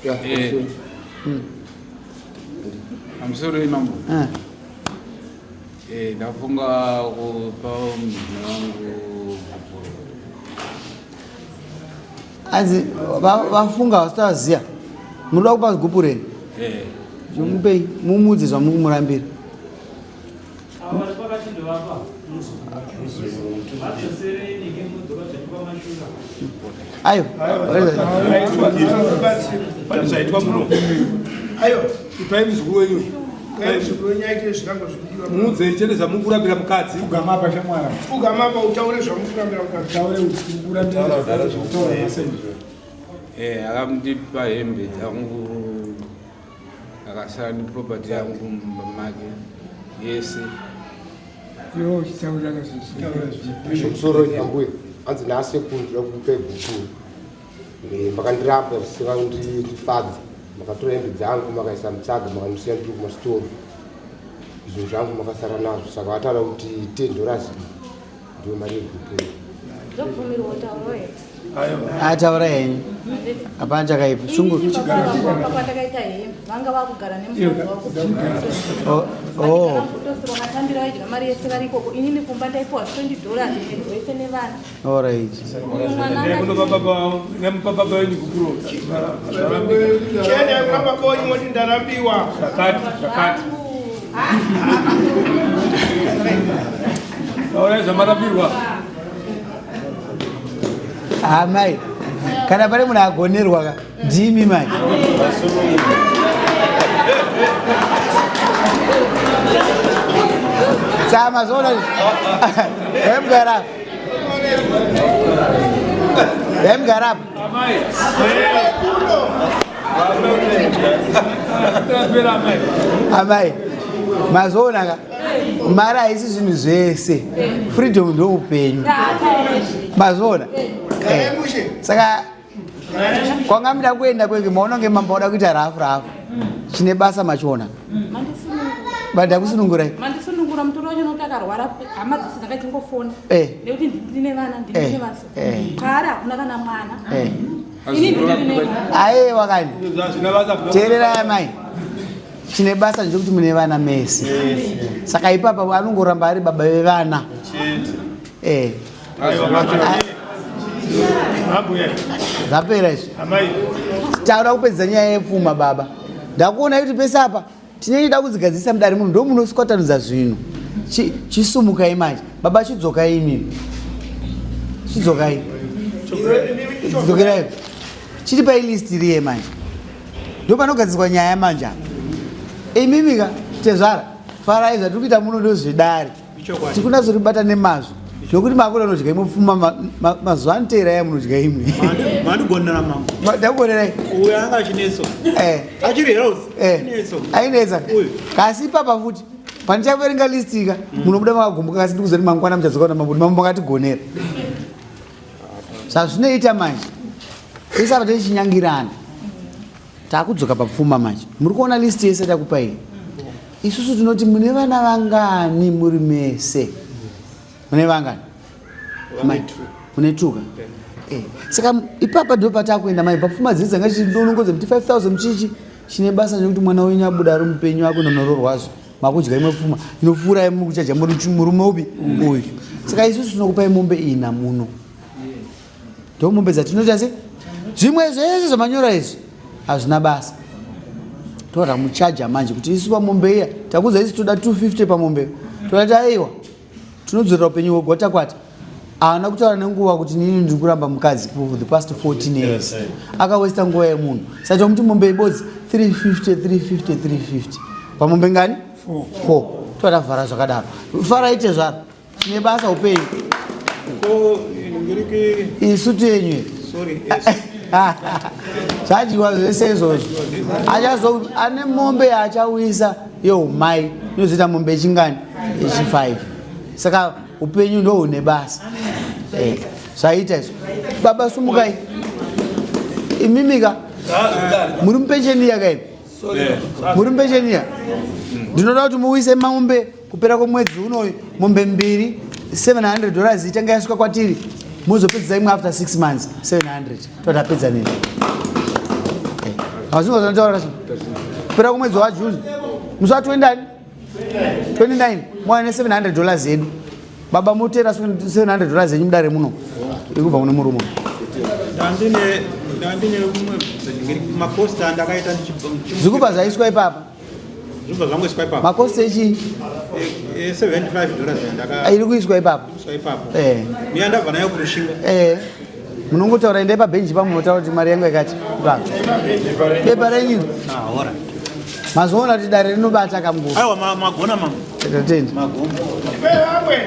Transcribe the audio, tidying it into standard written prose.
Eh. Pamusoro imambo. Ah. Eh, ndafunga kupa mudzimai wangu gupuro. Anzi vafunga vasitaziya. Munoda kupa gupuro here? Eh. Mupei mumudze zvamuri kumurambira. Ayo. Pane zvaitwa muno. Ayo. Ipai muzukuru wenyu. Muudzei chete zvamukurambira mukadzi. Pfugama apa shamwari. Pfugama apa utaure zvamukurambira mukadzi. Taure ukurambira mukadzi. Eh, akandipa hembe dzangu akasara neproperty yangu mumba make yese. Zvemusoro ambuya hanzi nasekuru ndinoda kukupai gupuro makandiramba zvisingandifadzi makatora hembe dzangu makaisa mutsaga makandisiya ndiri kumasitoro zvinhu zvangu makasara nazvo saka vataura kuti $10 ndiyo mari yegupuro. Ndobvumirwa kutaura here? Ataura henyu hapana chakaipa shungu kwandakaita hembe vanga vakugara nemukadzi wavo vakatambira vaidya mari yese vari ikoko inini kumba ndaipiwa $20 mwedzi wese nevana. Alright. Nemupa baba wenyu gupuro. Chiendai kuna baba wenyu moti ndarambiwa. Zvakati zvakati. Taurai zvamarambirwa. Ah, mai kana pane munhu agonerwa ka ndimi mai. Tsama zona emgara emgara Amai. Amai mazoona ka mari haisi zvinhu zvese, freedom ndo upenyu, mazoona. Eh. Saka kwanga muda kuenda kwenge maona kunge mambo wada kuita rafu rafu chine basa machiona vandakusunungurai. Mandisunungura mutoro wacho nokuti akarwara hama dzose dzanga dzingofona Eh. nekuti ndine vana ndine Eh. basa Eh. paari hakuna kana mwana Eh. ini ndine vana. Aiwa kani Zvina basa. Teererai amai, chine basa ndechekuti mune vana mese, saka ipapa anongoramba ari baba vevana. Eh. Ambuya. Zvapera izvi. Amai. Takuda kupedza nyaya yepfuma baba. Ndakuona kuti pese apa tinenge da kudzigadzirisa mudare muno ndo munoswatanudza zvinhu. Chisumukai manje baba, chidzokai imimi, chidzokai, dzokerai chiri pailist riye manje ndo panogadzirwa nyaya manje apa. Imimika tezvara farai, zvatiri kuita muno ndozvedare, tikunazoribata nemazvo zvokuti makuda unodya imwe pfuma mazuva anoteera ya munodya imwe. Mandigonera mambo. Ndakugonerai. Uyo anga achinetso. Eh. Achiri health. Eh. Chinetso. Ainetsa. Uyu. Kasi ipapa futi pandichaverenga list ika munobuda makagumbuka, kasi ndikuzoti mangwana muchadzoka na mambo, mambo makatigonera. Zvazvinoita manje isi apa tichinyangirana takudzoka papfuma manje. Muri kuona list yese takupa iyi, isusu tinoti mune vana vangani muri mese? Mune vangani? Mai, mune tuka. Eh, saka ipapa ndo patakuenda mai papfuma dzidzi dzanga chidonongodza kuti 5000 chichi chine basa nekuti mwana wenyu abuda ari mupenyu akunonoroorwazvo makudya imwe pfuma inopfuura muri kuchaja murume upi uyu. Saka isusu tinokupai mombe ina muno, ndo mombe dzatinoita se zvimwe zvese zvamanyora izvi hazvina basa. Tora muchaja manje kuti isu pamombe iya takuza isi toda 250 pamombe, toda aiwa tinodzorera upenyu hwegwatakwata. Haana kutaura nenguva kuti nini ndiri kuramba mukadzi for the past 14 years, akawesta nguva yemunhu. Saka tomuti mombe ibodzi 350 350 350 pamombe ngani? 4. Toratavhara zvakadaro. Faraite zvaro tine basa upenyu. Ko inongiriki. Isu tenyu. Sorry. Zvadyiwa zvese izvozvo. Achazo ane mombe yaachawisa yeumai inozoita mombe yechingani? Yechi5. Saka upenyu ndo hune basa. Eh, zvaita izvo baba sumukai imimika muri mupensheniya kaimi, muri mupensheniya. Ndinoda kuti muwise mombe kupera kwemwedzi unoyu, mombe mbiri $700 ichange yasvika kwatiri, muzopedzisa imwe after 6 months 700 totapedza nini. Eh. Mazinga zvanotaura kacho. Kupera kwemwedzi waJune. Musi wa 29 29 mwana ne $700 yedu. Baba motera $700 yenyu mudare muno. Ikubva kune murume. Ndandine ndandine umwe makosta andakaita ndichi- Zvikupa zvaiswa ipapa. Zvibva zvangoiswa ipapo. Makosta echii? $75 yandaka Iri kuiswa ipapo. iswa ipapo. Eh. Miya ndabva nayo kurushinga. Eh. Munongotaura endai pabhenji pamunotaura kuti mari yangu yakati. Ipapo. Bepa renyu. Ah, ora. Mazoona kuti dare rinobata kamuguru. Aiwa magona mama. Tatenda. Magona. Vamwe.